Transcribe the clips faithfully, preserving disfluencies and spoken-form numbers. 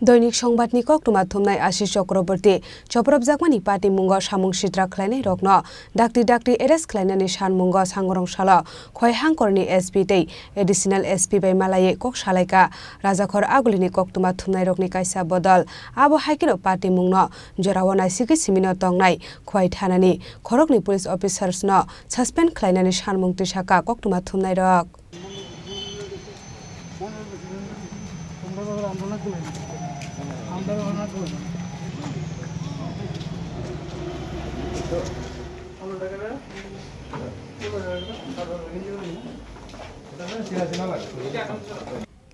Doinik Songbatni koktwma thumnai Ashish Chakraborty chopropjakmani patimungo samung sitra khlainairokno dakti dakti arrest khlainani sanmungo sangrong salo Khowai hangkorni S P tei Additional S P bai malaiwi kok salaikha. Rajakhor agulini koktwma thumnairokni kaisa bodol. Abo hai kheno patimungno jorao naisigwi simino tongnai Khowai thanani khoroknwi police officers no suspend khlainani sanmung twisakha koktwma thumnairok.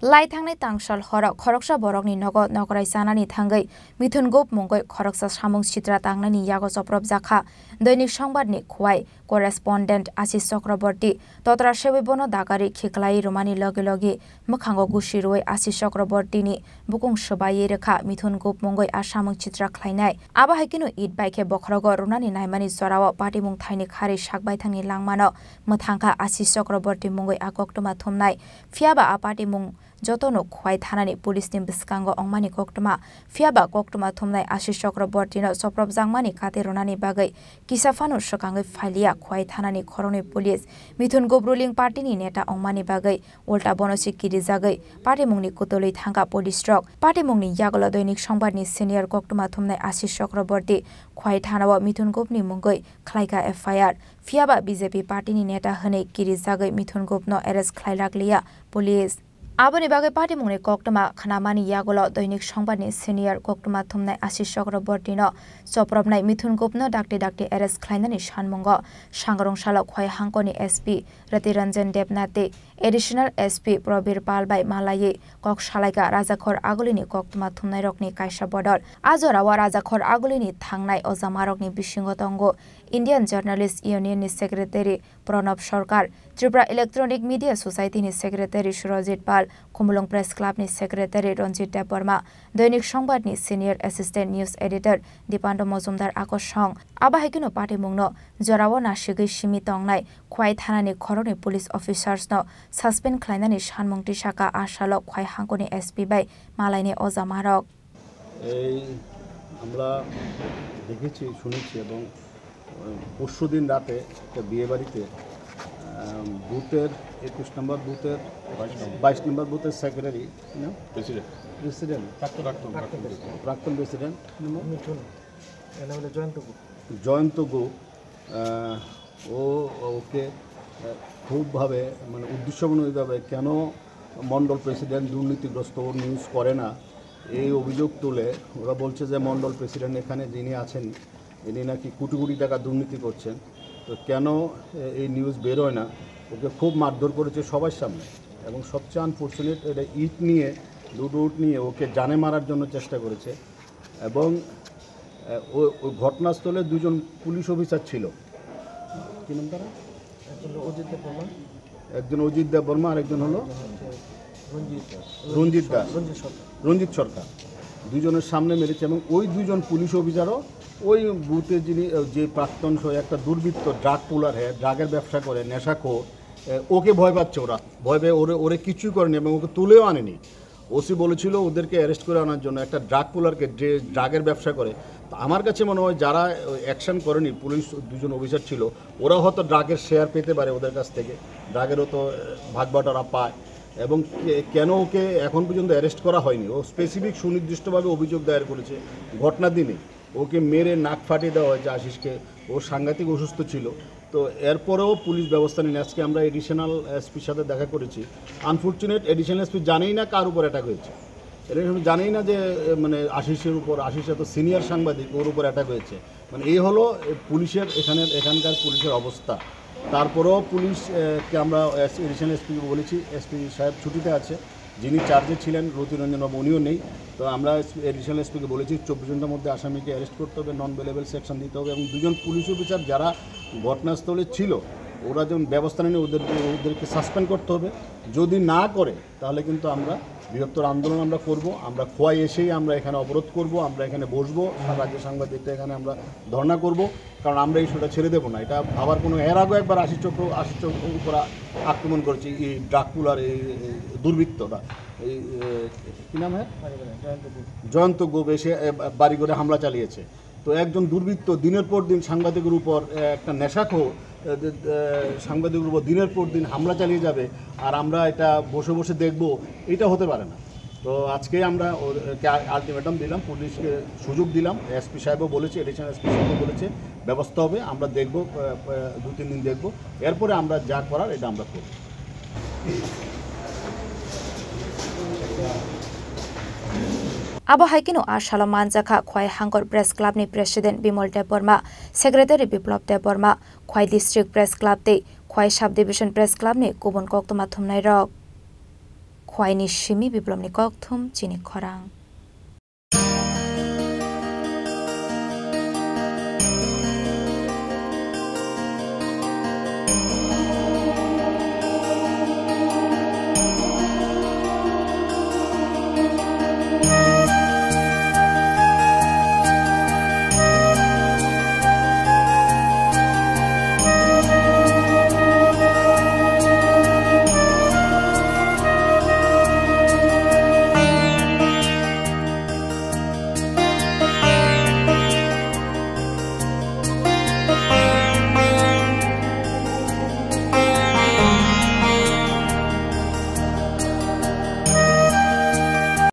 Lai thangnai tangsal horo khoroksa borokni nogo nokrai chanani thangwi Mithun Gup mungwi khoroksa samung sitra tangnani yago chopropjakha. Doinik Songbatni Khowai correspondent Ashish Chakraborty totra sewi bono dagari khiklai rwmani logi logi mwkhango gusi rwui Ashish Chakrabortyni bukung swbaiwi rwkha Mithun Gup mungwi a samung sitra khlainai. Abo hai kheno it bai khe bokhorogo rwnani naimani jorao patimung thaini khari sak baithangni langmano mwthangkha Ashish Chakraborty mungwi a koktwma thumnai. Phiyaba a patimung jotono Khowai thanani police ni bwskango ongmani koktwma. Phiyaba koktwma thumnai Ashish Chakraborty no chopropjakmani kati rwnani bagwi kisa phano swkangwi phailiya Khowai thanani khoroknwi police. Mithun Gup ruling party ni neta ongmani bagwi ulta bono se kirijagwi patimungni kutulwi thangkha police rok. Patimungni yagulo Doinik Songbatni senior koktwma thumnai Ashish Chakraborty Khowai thanao Mithun Gupni mungwi khlaikha F I R. Phiyaba B J P party ni neta hwnwi kirijagwi Mithun Gupno arrest khlailakliya police. Aboni bagwi patimungni koktwma khnamani yagulo Doinik Songbatni senior koktwma thumnai Ashish Chakrabortyno chopropnai Mithun Gupno dakti dakti arrest khlainani sanmungo sangrong salo Khowai hangkorni S P Rati Ranjan Debnath tei Additional S P Probir Pal bai malaiwi kok salaikha Rajakhor agulini koktwma thumnairokni kaisa bodol. A jorao Rajakhor agulini thangnai ojamarokni bisingo tongo Indian Journalist Union ni secretary Pranab Sarkar, Tripura Electronic Media Society ni secretary Surajit Pal, Khumulwng Press Club ni secretary Ranjit Debbarma, Doinik Songbat ni senior assistant news editor Dipando Mojumdar Akosong. Abo hai kheno patimungno jorao nasigwi simi tongnai Khowai thanani khoroknwi police officers no suspend khlainani sanmung tisaka a salo Khowai hangkoni S P bai malaini ojamarok. এই আমরা দেখেছি, শুনেছি এবং, আহ, পরশুদিন রাতে একটা বিয়ে বাড়িতে, আহ, বুথের একুশ নম্বর বুথের বাইশ নম্বর। বাইশ নম্বর বুথের সেক্রেটারি, না? প্রেসিডেন্ট। প্রেসিডেন্ট। প্রাক্তন, প্রাক্তন প্রেসিডেন্ট। প্রাক্তন প্রেসিডেন্ট। মিঠুন। এর নাম হলো জয়ন্ত গুপ্ত। জয়ন্ত গুপ্ত, আহ, ও, ওকে, আহ, খুবভাবে, মানে, উদ্দেশ্যমূলকভাবে কেন মণ্ডল প্রেসিডেন্ট দুর্নীতিগ্রস্ত, ও নিউজ করে না, এই অভিযোগ তুলে ওরা বলছে যে মণ্ডল প্রেসিডেন্ট এখানে যিনি আছেন, ইনি নাকি কোটি কোটি টাকা দুর্নীতি করছেন। তো কেন, এ, এই নিউজ বেরোয় না? ওকে খুব মারধর করেছে সবার সামনে, এবং সবচেয়ে আনফর্চুনেট, এটা ইট নিয়ে, দুটো ইট নিয়ে ওকে জানে মারার জন্য চেষ্টা করেছে। এবং, আহ, ও-, ওই ঘটনাস্থলে দুজন পুলিশ অফিসার ছিল। কি নাম তারা? একজন হলো অজিত দেববর্মা। একজন অজিত দেববর্মা, আর একজন হলো একজন হচ্ছে রঞ্জিত দাস। রঞ্জিত দাস। রঞ্জিত সরকার। রঞ্জিত সরকার। দুজনের সামনে মেরেছে এবং ওই দুজন পুলিশ অফিসারও ওই বুথে যিনি, আহ, যে প্রাক্তন সহ একটা দুর্বৃত্ত, ড্রাগ পুলার, হ্যাঁ, ড্রাগের ব্যবসা করে, নেশাখোর, আহ, ওকে ভয় পাচ্ছে ওরা। ভয় পেয়ে ওরে, ওরে কিছুই করেনি এবং ওকে তুলেও আনেনি। ওসি বলেছিল ওদেরকে অ্যারেস্ট করে আনার জন্য, একটা ড্রাগ পুলারকে, যে ড্রাগের ব্যবসা করে। তো আমার কাছে মনে হয় যারা অ্যাকশন করেনি, পুলিশ দুজন অফিসার ছিল, ওরা হয়তো ড্রাগের শেয়ার পেতে পারে ওদের কাছ থেকে, ড্রাগেরও তো, আহ, ভাগবাটোয়ারা পায়। এবং কে-, কেন ওকে এখন পর্যন্ত অ্যারেস্ট করা হয়নি, ও স্পেসিফিক সুনির্দিষ্টভাবে অভিযোগ দায়ের করেছে ঘটনা দিনে। ওকে মেরে নাক ফাটিয়ে দেওয়া হয়েছে আশিসকে, ও সাংঘাতিক অসুস্থ ছিল। তো এরপরেও পুলিশ ব্যবস্থা নেয়নি। আজকে আমরা এডিশনাল এসপির সাথে দেখা করেছি। আনফর্চুনেট, এডিশনাল এসপি জানেই না কার উপর অ্যাটাক হয়েছে। এডিশনাল জানেই না যে, এ, মানে, আশিসের উপর, আশিস এত সিনিয়র সাংবাদিক, ওর উপর অ্যাটাক হয়েছে। মানে, এই হলো, এ, পুলিশের এখানে, এখানকার পুলিশের অবস্থা। তারপরেও পুলিশ, এ, কে আমরা এস-, এডিশনাল এসপিকে বলেছি, এসপি সাহেব ছুটিতে আছে, যিনি চার্জে ছিলেন রতিরঞ্জন বাবু, উনিও নেই। তো আমরা এস-, এডিশনাল এসপিকে বলেছি চব্বিশ ঘন্টার মধ্যে আসামিকে অ্যারেস্ট করতে হবে, নন বেলেবল সেকশন দিতে হবে এবং দুজন পুলিশ অফিসার যারা ঘটনাস্থলে ছিল, ওরা যেমন ব্যবস্থা নেয়নি, ওদের, ওদেরকে সাসপেন্ড করতে হবে। যদি না করে, তাহলে কিন্তু আমরা বৃহত্তর আন্দোলন আমরা করব। আমরা খোয়াই এসেই আমরা এখানে অবরোধ করব, আমরা এখানে বসবো, সারা রাজ্যের সাংবাদিকরা এখানে আমরা ধর্ণা করব, কারণ আমরা এই ইস্যুটা ছেড়ে দেবো না। এটা আবার কোনো, এর আগেও একবার আশিস চক্র, আশিস চক্র উপর আ-, আক্রমণ করেছে এই ড্রাগ পুলার, এই, এই দুর্বৃত্তরা। এই, এ, কি নাম হ্যাঁ? জয়ন্ত গোপ এসে, এ, বা-, বাড়িঘরে হামলা চালিয়েছে। তো একজন দুর্বৃত্ত দিনের পর দিন সাংবাদিকের উপর, এ, একটা নেশাখোর, এ, দে-, এ, সাংবাদিকের উপর দিনের পর দিন হামলা চালিয়ে যাবে, আর আমরা এটা বসে বসে দেখব, এটা হতে পারে না। তো আজকে আমরা ওর, কে আ-, আলটিমেটাম দিলাম, পুলিশকে সুযোগ দিলাম, এসপি সাহেবও বলেছে, এডিশনাল এসপি সাহেবও বলেছে, ব্যবস্থা হবে, আমরা দেখব, এ, এ, দু তিন দিন দেখব, এরপরে আমরা যা করার এটা আমরা করব। Abo hai kheno a salo manjakha Khwai Hangor Press Club ni President Bimol Debbarma, Secretary Biplop Debbarma, Khwai District Press Club tei Khwai Sub Division Press Club ni kubun koktwma thumnairok. Khwai ni simi Biplop ni kokthum chini khorang.